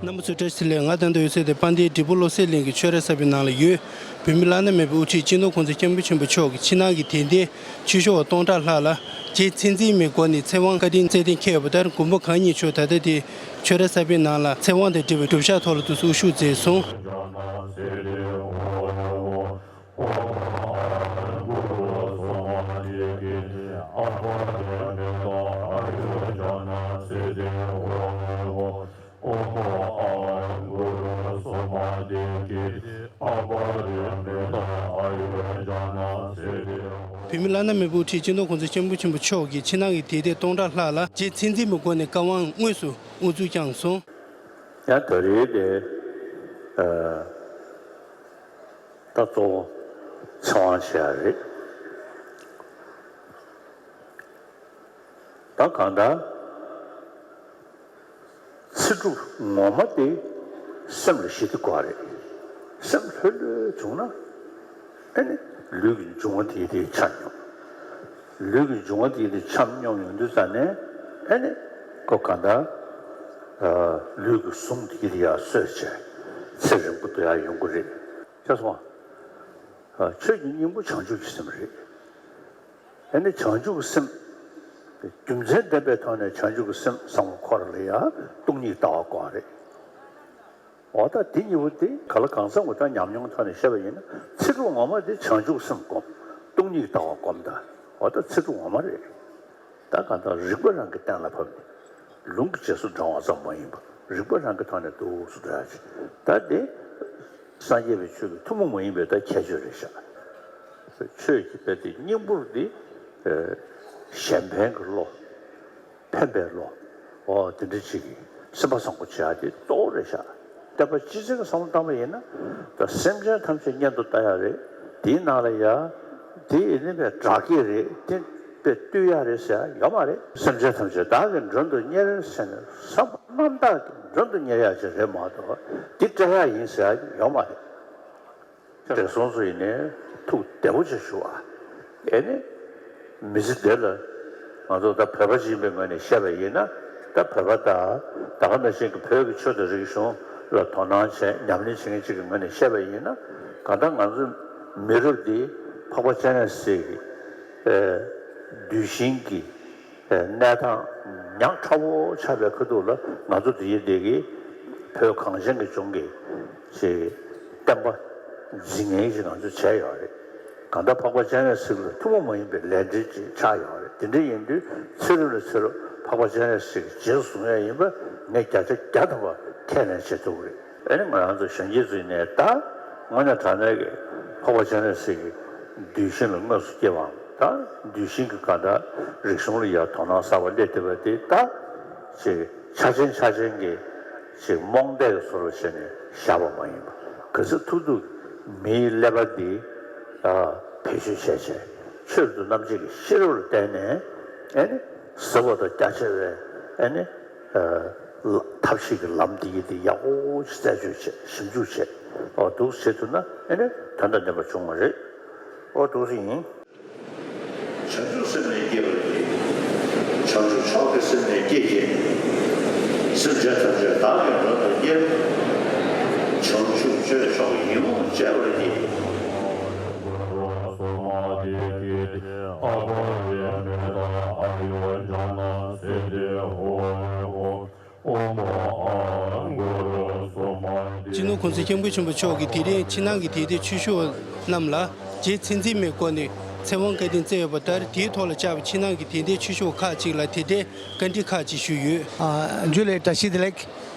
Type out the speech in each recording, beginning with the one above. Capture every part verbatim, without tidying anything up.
རྣམ་པ་ཚོས་བཀྲ་ཤིས་བདེ་ལེགས། ང་ད་ལྟ་ཡོད་ས་དེ་དཔལ་ལྡན་འབྲས་སྤུངས་བློ་གསལ་གླིང་གི་ཆོས་ར་གསར་པའི་ནང་ལ་ཡོད། བོད་མི་བླ་ན་མེད་པའི་དབུ་ཁྲིད་སྤྱི་ནོར་༸གོང་ས་༸སྐྱབས་མགོན་ཆེན་པོ་མཆོག་གི་ཕྱི་ནང་གི་དད་ལྡན་ཆོས་ཞུ་བ་སྟོང་ཕྲག་ལྷག་ལ་རྗེ་མཚན་འཛིན་མའི་སྒོ་ནས་ཚེ་དབང་བཀའ་དྲིན་སྩལ་གཏན་འཁེལ་ཡོད་པ་ལྟར། མགོན་པོ་གང་ཉིད་མཆོག་ད་ལྟ་དེ་ཆོས་ར་གསར་པའི་ནང་ལ་ཚེ་དབང་དང་འབྲེལ་བའི་སྒྲུབ་ཞག་ཐོག་ལ་དུས་སུ་དབུ་བཞུགས་མཛད་སོང་། བོད་མི་བླ་ན་མེད་པའི་དབུ་ཁྲིད་སྤྱི་ནོར་༸གོང་ས་༸སྐྱབས་མགོན་ཆེན་པོ་མཆོག་གིས་ཕྱི་ནང་གི་དད་ལྡན་སྟོང་ཕྲག་ལྷག་ལ་རྗེ་མཚན་འཛིན་མའི་སྒོ་ནས་བཀའ་དབང་དངོས་སུ་དབུ་འཛུགས་བསྐྱངས་སོང་། ཡང་ད་རེས་དེ་ད་གཙོ་བོ་ཚེ་དབང་བྱེད་ཡ་རེད། ད་གང་ལྟར་ཚེ་སྒྲུབ་ངོ་མ་དེ་སེམས་ལ་ཞི་བདེ་དགོས་རེད། སེམས་ལྷོད་ལྷོད་བྱུང་ན་ཨེ་ནི་ལུས་ཀྱི་འབྱུང་བ་དེ་དེ་ཆ་སྙོམས། ལུས་ཀྱི་འབྱུང་བ་དེ་དེ་ཆ་སྙོམས་ཡོང་དུས་ཙ་ནས་ཨེ་ནི་ཁོ་གང་ལྟར་ལུས་ཀྱི་ཟུངས་དེ་དེ་ཡར་གསོས་བྱས་ཚེ་རིང་པོ་དེ་ཡར་ཡོང་གི་རེད། ཤེས་སོང་ཨ། ཆོས་ཀྱི་སྙིང་པོ་བྱང་ཆུབ་ཀྱི་སེམས་རེད། ཨ་ནི་བྱང་ཆུབ་ཀྱི་སེམས། རྒྱུ་མཚན་ལྡན་པའི་ཐོག་ནས་བྱང་ཆུབ་ཀྱི་སེམས་བསམ་བློ་འཁོར་ལ་ཡང་སྟོང་ཉིད་ལྟ་བ་དགོས་རེད། འོ་ད་དེ་གཉིས་པོ་དེ་ག་ལ་གང་འཚམ་གྱི་ད་ཉམས་མྱོང་ཐོག་ནས་བཤད་པ་ཡིན་ན་ཚེ་སྒྲུབ་ངོ་མ་དེ་བྱང་ཆུབ་སེམས་སྒོམ། སྟོང་ཉིད་ལྟ་བ་སྒོམ་ད། འོ་ད་ཚེ་སྒྲུབ་ངོ་མ་རེད། ད་གང་ལྟར་རིག་པ་རང་གིས་གཏན་ལ་ཕབ་ནས་ལུང་གི་རྗེས་སུ་འབྲང་བ་ཙམ་མ་ཡིན་པར་རིག་པ་རང་གི་ཐོག་ནས་འདུག་སེ་འགྲོ་ཡ་ཅིག་ད་དེ་སངས་རྒྱས་པའི་ཆོས་ཀྱི་ཐུན་མོང་མ་ཡིན་པའི་ད་ཁྱད་ཆོས་རེད་ཤག་ཆོས་ཀྱི་དཔེ་དེ་སྙིང་པོར་འདི་གཞན་ཕན་གྱི་བློ། ཕན་པའི་བློ། འོ་དེ་འདྲ་ཅིག་གིས་སེམས་པ་བཟང་པོ་བྱེད་ཡ་དེ་གཙོ་བོ་རེད་ཤག་བསྟན་པ་སྤྱི་ཚོགས་ཀྱི་བསམ་བློ་བཏང་པ་ཡིན་ན་ད་སེམས་ཅན་ཐམས་ཅད་གཉེན་དུ་ལྟ་ཡ་རེད། དེའི་ནང་ལ་ཡ་དེ་ཡིན་ནི་པའི་དགྲ་བགེགས་རེད། དེ་པའི་བཏུལ་ཡ་རེད་ཟེར་ཡ་ཡོད་མ་རེད། སེམས་ཅན་ཐམས་ཅད་བདག་གིས་མགྲོན་དུ་གཉེར་ཟེར་ནས་བསམ་པ་རྣམ་དག་གིས་མགྲོན་དུ་གཉེར་ཡ་ཅིག་རེད་མ་གཏོགས་འདི་བསྐྲད་ཡ་ཡིན་ཟེར་ཡ་ཡོད་མ་རེད། བགྲེས་སོང་ཚོ་ཡིན་ནའི་ཐུགས་བདེ་པོ་ཅིག་ཞུ་ཨ། ཨེ་ནི། མི་ཚེ་འདི་ལ་ང་ཚོ་ད་བོད་པ་ཅིག་ཡིན་པའི་ངོས་ནས་བཤད་པ་ཡིན་ན་ད་བོད་པ་དང་ད་ག་ནང་བཞིན་གྱི་བོད་ཀྱི་ཆོས་དང་རིག་གཞུང་ལ་དོ་སྣང་བྱས་ཉམས་ལེན་བྱེད་མཁན་ཅིག་གི་ངོས་ནས་བཤད་པ་ཡིན་ན་གང་ལྟར་ང་ཚོ་མི་རབས་འདི་འཕགས་པ་སྤྱན་རས་གཟིགས་ཀྱི་གདུལ་ཞིང་གི་གནས་སྟངས་ཉག་ཕྲ་བོ་ཆགས་པའི་ཁ་ཐུག་ལ་ང་ཚོ་འདི་ཡི་འདི་གི་བོད་གངས་ཅན་གྱི་ལྗོངས་ཀྱི་ཅིག་བསྟན་པ་འཛིན་མཁན་ཞིག་ང་ཚོ་བྱས་ཡོད་རེད། གང་ལྟར་འཕགས་པ་སྤྱན་རས་གཟིགས་ལ་ཐུན་མོང་མ་ཡིན་པའི་ལས་འབྲེལ་ཅིག་ཆགས་ཡོད་རེད། དེ་འདྲ་ཡིན་དུས་ཚེ་རབས་ནས་ཚེ་རབས་འཕགས་པ་སྤྱན་རས་གཟིགས་ཀྱི་རྗེས་སུ་བཟུང་ཡ་ཡིན་པ་ངས་བརྒྱ་ཆ་བརྒྱ་ཐམ་པ་ཁས་ལེན་བྱེད་ཐུབ་ཀྱི་རེད། ཨེ་ནི་ང་རང་ཚོ་གཞོན་སྐྱེས་ཚོ་ཡིན་ནའི་ད་དངོས་གནས་དྲང་གནས་ཀྱི་འཕགས་པ་སྤྱན་རས་གཟིགས་ཀྱི་གདུལ་ཞིང་ལ་དངོས་སུ་སྐྱེ་བའམ་ད་གདུལ་ཞིང་གི་གང་ལྟར་རིག་གཞུང་ལ་ཡར་དོ་སྣང་གསར་པ་སླེབས་བསྡད་པ་དེ་ད་ཅིག་ཆ་ཆེན་ཆ་ཆེན་གྱི་ཅིག་རྨོངས་དད་ཀྱི་བཟོ་འདྲ་བྱས་ནས་བཞག་པ་མ་ཡིན་པ་ག་ཚོད་ཐུབ་ཐུབ་མིའི་ཀླད་པ་འདི་བེད་སྤྱོད་བྱས་བྱས་ཆོས་རབ་ཏུ་རྣམ་འབྱེད་ཀྱི་ཤེས་རབ་ལ་བརྟེན་ནས་ཨེ་ནི་གཟབ་པ་དང་རྒྱ་ཆེ་བའི་ཨེ་ནི། ཐབས་ཤེས་ཀྱི་ལམ་འདི་ཡིན་ཏེ་ཡག་པོ་ཞིག་རྩད་གཅོད་བྱེད་ཞིབ་འཇུག་བྱེད། འོ་འདུག་བྱེད་ཐུབ་ན་ཨེ་ནི་དོན་དང་ལྡན་པ་བྱུང་བ་རེད། འོ་འདུག་ཡིན། བྱང་ཆུབ་སེམས་ལས་སྐྱེས་པ་ཡི། བྱང་ཆུབ་མཆོག་གི་སེམས་ལས་སྐྱེས་ཀྱི། སེམས་ཅན་ཐམས་ཅད་བདག་གིས་མགྲོན་དུ་གཉེར། བྱང་ཆུབ་སྤྱོད་མཆོག་ཡིད་འོང་སྤྱད་པར་བགྱི། སྤྱི་ནོར་༸གོང་ས་༸སྐྱབས་མགོན་ཆེན་པོ་མཆོག་གིས་དེ་རིང་ཕྱི་ནང་གི་དད་ལྡན་ཆོས་ཞུ་བ་རྣམས་ལ་རྗེ་མཚན་འཛིན་མའི་སྒོ་ནས་ཚེ་དབང་བཀའ་དྲིན་སྩལ་ཡོད་པ་ལྟར། དེའི་ཐོག་ལ་བཅར་བའི་ཕྱི་ནང་གི་དད་ལྡན་ཆོས་ཞུ་བ་ཁག་ཅིག་ལ་དེ་འདྲའི་བཀའ་འདྲི་ཁག་ཅིག་ཞུས་ཡོད། ཨ། ཇུ་ལེ་བཀྲ་ཤིས་བདེ་ལེགས།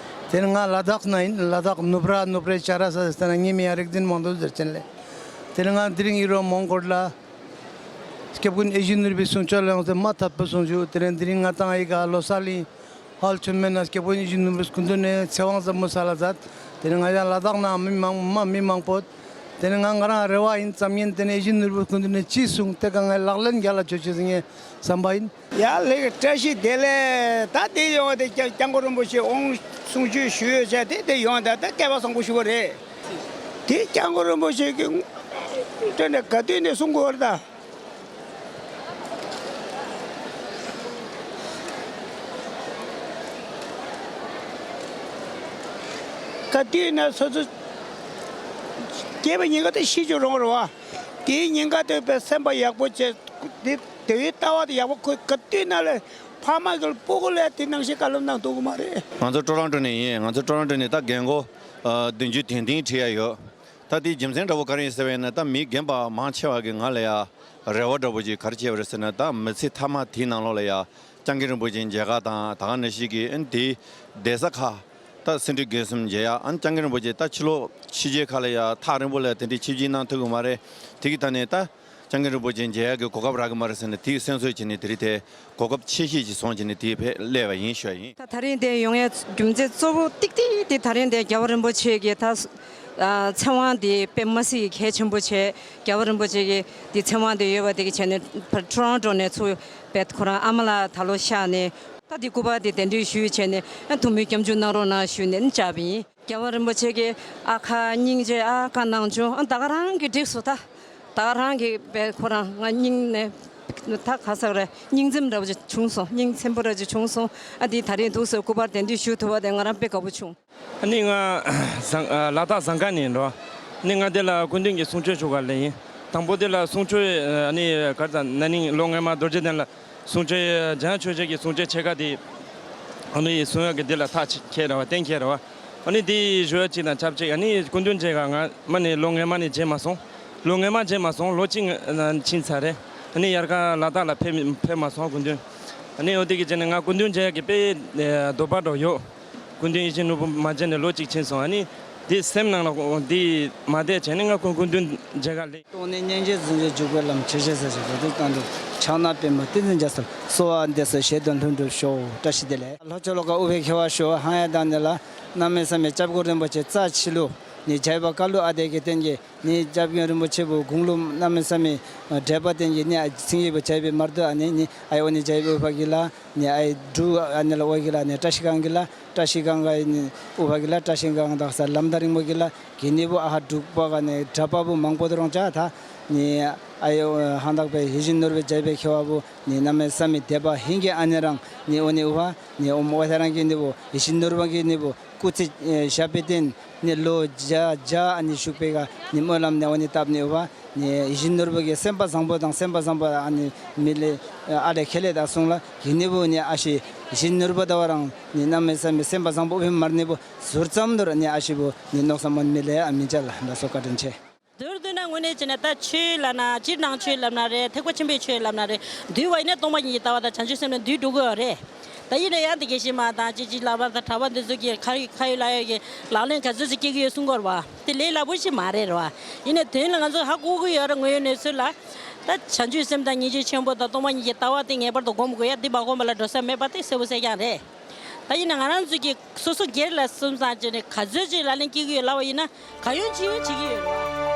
དེ་ནི་ང་ལ་དྭགས་ན་ཡིན། ལ་དྭགས་ནུབ་ར་ནུབ་རའི་ཅ་ར་ས་ཟེར་ན་ངའི་མིང་ཡང་རིག་འཛིན་མང་སྟོབས་ཟེར་ཅན་ལེ། དེ་ནི་ང་དེ་རིང་ཡིན་རུང་མོན་གྷོ་ལ། སྐྱབས་མགོན་ཡིད་བཞིན་ནོར་བུའི་གསུང་ཆོས་ལ་ཡོང་སྟེ་མ་ཐག་པའི་གསུང་ཆོས། དེ་ནས་དེ་རིང་ང་དང་ཨ་ཡི་ག་ལོ་གསར་གླིང་ཧོལ་མཆོད་མེ་ན་སྐྱབས་མགོན་ཡིད་བཞིན་ནོར་བུའི་སྐུ་མདུན་ནས་ཚེ་དབང་ཟབ་མོ་སལ་ལ་མཛད། དེ་ནས་ང་ཡང་ལ་དྭགས་ནང་མི་མང་མ་མི་མང་པོ། དེ་ནས་ང་ང་རང་རེ་བ་ཡིན་ཙམ་ཡིན། དེ་ནས་ཡིད་བཞིན་ནོར་བུའི་སྐུ་མདུན་ནས་ཅི་གསུངས་དེ་ག་ངས་ལག་ལེན་རྒྱལ་ལ་བཅོས་ཆེད་ཟེར་ངས་བསམ་པ་ཡིན། ཡ་ལེགས། བཀྲ་ཤིས་བདེ་ལེགས། ད་དེ་ཡོང་བ་དེ་སྐྱབས་སྐྱབས་མགོན་རིན་པོ་ཆེ་དབང་གསུང་ཆོས་ཞུ་ཡོད་ཟེར་དེ་དེ་ཡོང་ད་ད་སྐལ་བ་བཟང་པོ་ཞུ་བ་རེད། དེ་སྐྱབས་མགོན་རིན་པོ་ཆེ་གི་སྟོན་ནས་ག་དུས་ནས་གསུང་དགོས་རེད་ད། ད་དུས་ན་སོ་སོ་སྐྱེས་པའི་ཉེན་ཁ་དེ་ཤི་རྒྱུ་རང་རེད་བ། དེའི་ཉེན་ཁ་དེ་བས་སེམས་པ་ཡག་པོ་བྱས། དེ་དེའི་ལྟ་བ་དེ་ཡག་པོ། ཁོས་ག་དུས་ན་ལས་ཕ་མ་གི་སྤུ་གུ་ལས་དེ་ནང་བཞིན་བཀའ་སློབ་གནང་ཐུབ་གི་མ་རེད། ང་ཚོ་ཀྲོ་རོན་ཀྲོ་ནས་ཡིན། ང་ཚོ་ཀྲོ་རོན་ཀྲོ་ནས་ད་རྒན་གོག་ཨ་བདུན་ཅུ་དོན་བདུན་ཁྲིད་ཡ་ཡོད། ད་དེའི་རྒྱུ་མཚན་འདྲ་བོ་ག་རེ་ཡིན་ཟེར་བ་ཡིན་ན། ད་མི་རྒན་པ་མང་ཆེ་བ་གི་ང་ལ་ཡ་རེ་བ་འདྲ་བོ་ཅིག་ག་རེ་བྱས་པ་རེད་ཟེར་ན། ད་མི་ཚེ་མཐའ་མ་དེའི་ནང་ལོགས་ལ་ཡ་སྐྱབས་མགོན་རིན་པོ་ཆེ་མཇལ་ཁ་དང་། ད་ག་ནང་བཞིན་གི་ཨ་ནི་དེའི་གདན་ས་ཁག་ད་སེ་འབྲས་དགེ་གསུམ་མཇལ་ཡ། ཨ་ནི་སྐྱབས་མགོན་རིན་པོ་ཆེ་ད་ཕྱི་ལོགས་ཕྱི་རྒྱལ་ཁག་ལ་ཡ་ཐག་རིང་པོ་ལ་དེ་འདྲའི་ཆིབས་བསྒྱུར་གནང་ཐུབ་གི་མ་རེད། དེ་གི་ད་ནས་ད་སྐྱབས་མགོན་རིན་པོ་ཆེ་མཇལ་ཡ་གི་གོ་སྐབས་རག་གི་མ་རེད་ཟེར་ནས། དེ་གི་སེམས་གསོ་བྱས་ནས་དེ་རིང་དེ་གོ་སྐབས་ཆེ་ཤོས་ཅིག་བཟུང་བྱས་ནས་དེའི་ཕེབས་སླེབས་པ་ཡིན་ཞུ་བ་ཡིན། ད་ད་རིང་དེ་ཡོང་ཡའི་རྒྱུ་མཚན་གཙོ་བོ་ཏིག་ཏིག་དེ་ད་རིང་དེ་རྒྱལ་བ་རིན་པོ་ཆེ་གི་ད་ཨ་ཚེ་དབང་དེ་དཔེ་མི་སྲིད་གལ་ཆེན་པོ་བྱས། རྒྱལ་བ་རིན་པོ་ཆེ་གི་དེ་ཚེ་དབང་དེ་ཡོད་པ་དེ་གི་བྱས་ནས་ཕར་ཀྲོ་རོན་ཀྲོ་ནས་ཚུར་དཔེ་ཁོ་རང་ཨ་མ་ལགས་ད་ལོ་ཤག་ནས། ད་དེ་སྐུ་པར་དེ་གདན་འདྲེན་ཞུས་བྱས་ནས་ཨ་ཐུགས་སྨོན་སྐྱབས་འཇུག་གནང་རོགས་གནང་ཞུས་ནས་བཅར་བ་ཡིན། རྒྱལ་བ་རིན་པོ་ཆེ་གི་ཨ་ཁ་སྙིང་རྗེ། ཨ་ཁ་ནང་ཆུང་། ཨ་ད་ག་རང་གི་འགྲིག་སོང་། ད་ད་ག་རང་གི་དཔེ་ཁོ་རང་ང་སྙིང་ནས་ད་ག་ཟེར་རེད། སྙིང་རྗེ་འདྲ་བོ་ཅིག་བྱུང་སོང་། སྙིང་རྗེ་པོ་འདྲ་ཅིག་བྱུང་སོང་། ཨ་དེ་ད་རིང་ཐུགས་སུ་སྐུ་པར་གདན་འདྲེན་ཞུ་ཐུབ་པ་དེ་ང་རང་དཔེ་དགའ་པོ་བྱུང་། ཨ་ནི་ང་ཟངས་ཨ་ལ་དྭགས་ཟངས་དཀར་ནས་འགྲོ། ཨ་ནི་ང་འདི་ལ་སྐུ་མདུན་གྱི་གསུང་ཆོས་ཞུ་ག་སླེབས་ཡིན། དང་པོ་འདི་ལ་གསུང་ཆོས་ཨ་ནི་ག་རེ་ཟེར། ན་ནིང་ལོ་སྔོན་མ་རྡོ་རྗེ་གདན་ལ་གསུང་ཆོས། འཇམ་དབྱངས་ཆོས་རྗེ་གི་གསུང་ཆོས་ཕྱེད་ཀ་དེ་ཨ་ནི་གསུང་ཡག་གི་འདི་ལ་ཐག་ཆོད་རེད་བ། གཏན་འཁེལ་རེད་བ། ཨ་ནི་འདི་ཞུ་ཡག་གཅིག་དང་ཆབས་ཅིག་ཨ་ནི་སྐུ་མདུན་མཇལ་ག་ང་མ་ནི་ལོ་སྔོན་མ་ནས་མཇལ་མ་སོང་། ལོ་སྔོན་མ་མཇལ་མ་སོང་། ལོ་གཅིག་ཕྱིན་ཚར་རེད། ཨ་ནི་དབྱར་ཁ་ལ་དྭགས་ལ་ཕེབས་ཕེབས་མ་སོང་སྐུ་མདུན། ཨ་ནི་འོ་དེ་གི་བྱས་ནས་ང་སྐུ་མདུན་མཇལ་ཡག་གི་དཔེ་འདོད་པ་འདྲ་ཡོད། སྐུ་མདུན་ཡིད་བཞིན་ནོར་བུ་མ་མཇལ་ནས་ལོ་གཅིག་ཕྱིན་སོང་། ཨ་ནི་དེ་སེམས་ནང་ལ་འདི་མ་བསྡད་བྱས་ནས་ང་སྐུ་སྐུ་མདུན་མཇལ་ག་སླེབས། སྟོང་ནས་སྙིང་རྗེ་བཟུང་བྱས་འཇུག་པའི་ལམ། ཆེས་ཆེར་གསལ་ཞིང་རབ་ཏུ་དཀའ་འགྲུབ། ཕྱག་ན་པདྨོ་ཏིང་འཛིན་འཇའ་ཚོན། གསོལ་བ་འདེབས་སོ་བཞེད་དོན་ལྷུན་གྲུབ་ཤོག། བཀྲ་ཤིས་བདེ་ལེགས། ལྷོ་ཕྱོགས་ལོ་ཀ་ཨུ་བྷེ་ཁེ་བ་ཞོ་ཧང་ཡ་དང་ནི་ལ། གནམ་མེད་ས་མེད་སྐྱབས་མགོན་རིན་པོ་ཆེ་རྩ་ཆེ་ལུ་ནི་མཇལ་བ་ཀ་ལུ། ཨ་དེ་གི་རྟེན་གྱི་ནི་སྐྱབས་མགོན་རིན་པོ་ཆེ་བུ་དགུང་ལོ་གནམ་མེད་ས་མེད་བགྲེས་པ་རྟེན་གྱི་ནི་ཨ་ཚིང་ཡིག་བུ་བྱས་པའི་མར་དུ། ཨ་ནི་ནི་ཨ་ཡོ་ནི་བྱས་པའི་ཨུ་བྷ་གི་ལ་ནི་ཨ་ཡི་འབྲུ། ཨ་ནི་ལ་ཨོ་གི་ལ་ནི་བཀྲ་ཤིས་སྒང་གི་ལ། བཀྲ་ཤིས་སྒང་ག་ནི་ཨུ་བྷ་གི་ལ། བཀྲ་ཤིས་སྒང་དག་ས་ལམ་དང་རིང་མོ་གི་ལ་གི་ནི་བུ། ཨ་ཧ་འབྲུག་པ་ག་ནི་གྲྭ་པ་བུ་མང་པོ་དུ་རོང་ཅག་ད་ནི་ཨ་ཡོ་ཧང་དག་པའི་ཡིད་བཞིན་ནོར་བུ་བྱས་པའི་ཁེ་བ་བུ་ནི་གནམ་མེད་ས་མེད་དད་པ་ཧིང་གི་ཨ་ནི་རང་ནི་ཨོ་ནི་ཨུ་བྷ་ནི་ཨོ་མོ་ཨོ་ཐ་རང་གི་ནི་བུ་ཡིད་བཞིན་ནོར་བུ་གི་ནི་བུ། སྐུ་ཚེ་ཞབས་པད་བརྟན་ནས་ལོ་བརྒྱ་བརྒྱ་ཨ་ནི་བཞུགས་པའི་ག་ནི་སྨོན་ལམ་ནས་འོ་ནི་བཏབ་ནས་འོ་བ་ནི་ཡིད་བཞིན་ནོར་བུ་གི་སེམས་པ་བཟང་པོ་དང་སེམས་པ་བཟང་པོ་ཨ་ནི་མི་ལས་ཨ་ལས་ཁེ་ལས་དང་གསུང་ལ་གི་ནི་བུ་ནི་ཨ་ཤི་ཡིད་བཞིན་ནོར་བུ་ད་བ་རང་ནི་གནམ་མེད་ས་མེད་སེམས་པ་བཟང་པོ་ཨུ་བྷེ་མར་ནི་བུ་ཟུར་ཙམ་ནོར་ནི་ཨ་ཤི་བུ་ནི་ནོག་ས་མོན་མི་ལས་ཨ་མི་འཇལ་ལ་ལ་སོ་བཀའ་དྲིན་ཆེ། མདོར་བསྡུས་ན་དངོས་གནས་བྱས་ན་ད་ཆོས་ལབ་ན་སྤྱིར་ནང་ཆོས་ལབ་ན་རེད། ཐེག་པ་ཆེན་པོའི་ཆོས་ལབ་ན་རེད། འདུལ་བ་ཡིན་ན་སྟོང་པ་ཉིད་ཀྱི་ལྟ་བ་དང་བྱང་ཆུབ་སེམས་ལ་འདུལ་འགྲོ་གི་ཡོད་རེད། ད་ཡིན་ན་ཡང་དེ་དགེ་བཤེས་མ་དང་ཅི་ཅི་ལགས་པ་དང་གྲྭ་པ་འདི་ཚོ་གི་ཁ་ཡོད་ཁ་ཡོད་ལག་ཡོད་ཀྱི་ལག་ལེན་ག་ཚོད་ཅིག་སྐྱེ་གི་ཡོད་གསུང་གི་ཡོད་རེད་བ། དེ་ལས་སླ་པོ་ཞིག་མ་རེད་རེད་བ། ཡིན་ནའི་དོན་ལ་ང་ཚོ་ཧ་གོ་གི་ཡོད་རེད། དངོས་ཡོད་གནས་ཚུལ་ལ་ད་བྱང་ཆུབ་སེམས་དང་སྙིང་རྗེ་ཆེན་པོ་དང་སྟོང་པ་ཉིད་ཀྱི་ལྟ་བ་དེ་ངེས་པར་དུ་སྒོམ་དགོས་ཡ། འདི་མ་སྒོམ་པ་ལ་འགྲོ་ས་མེད་པ་དེ་གསལ་པོ་གསལ་རྐྱང་རེད། ད་ཡིན་ན་ང་རང་ཚོ་གི་སོ་སོ་སྒེར་ལ་སེམས་བཟང་བྱས་ནས་ག་ཚོད་ཅིག་ལག་ལེན་སྐྱེ་གི་ཡོད་ལབ་པ་ཡིན་ན་གང་ཡོང་ཅི་ཡོང་བྱེད་ཀྱི་ཡོད་རེད།